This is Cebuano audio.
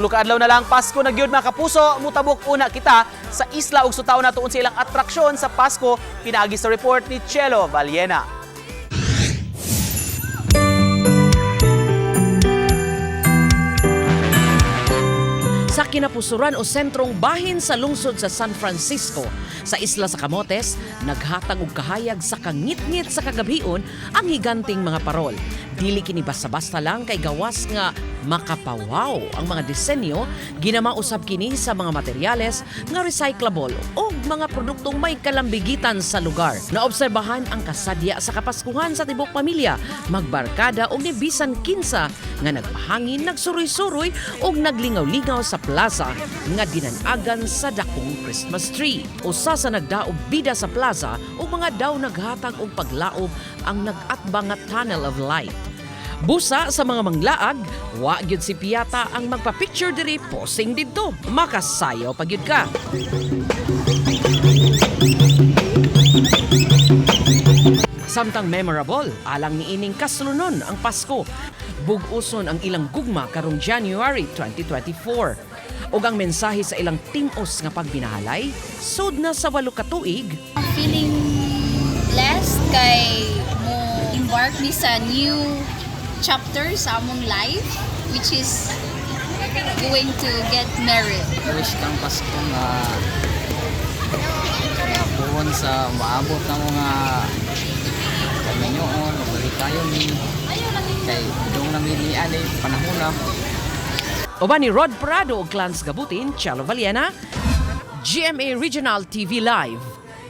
Tulo ka adlaw na lang, Pasko na gyud, mga kapuso. Mutabok una kita sa isla ug sutaon nato unsa ilang atraksyon sa Pasko pinaagi sa report ni Chelo Valiena. Sa kinapusuran o sentrong bahin sa lungsod sa San Francisco, sa Isla sa Camotes, naghatag og kahayag sa kangitngit sa kagabhion ang higanting mga parol. Dili kini basta-basta lang kay gawas nga makapawaw ang mga disenyo, ginamausab kini sa mga materyales nga recyclable o mga produktong may kalambigitan sa lugar. Naobserbahan ang kasadya sa Kapaskuhan sa tibok pamilya, magbarkada og nibisan kinsa nga nagpahangin, nagsuroy-suroy ug naglingaw-lingaw sa plaza nga ginanagan sa dakong Christmas tree. Usa sa nagdaog bida sa plaza ug mga daw naghatag og paglaom ang nag-atbang nga Tunnel of Light. Busa sa mga manglaag, wa gyud si Piata ang magpa-picture diri, posing didto. Makasayaw pa gyud ka. Samtang memorable, alang niining kaslunon ang Pasko. Bug-uson ang ilang gugma karong January 2024. Ug ang mensahe sa ilang timos nga pagbinahalay, sud na sa 8 ka tuig. Feeling blessed kay mo embark mi sa new chapter sa among life, which is going to get married. Wish kang Pasko nga nga puhon sa maabot na mga kaminyoon, magbalik tayo ni kay dong nami ni ani panahon na. Uban ni Rod Prado ug Clans Gabutin, Chalo Valiena, GMA Regional TV Live.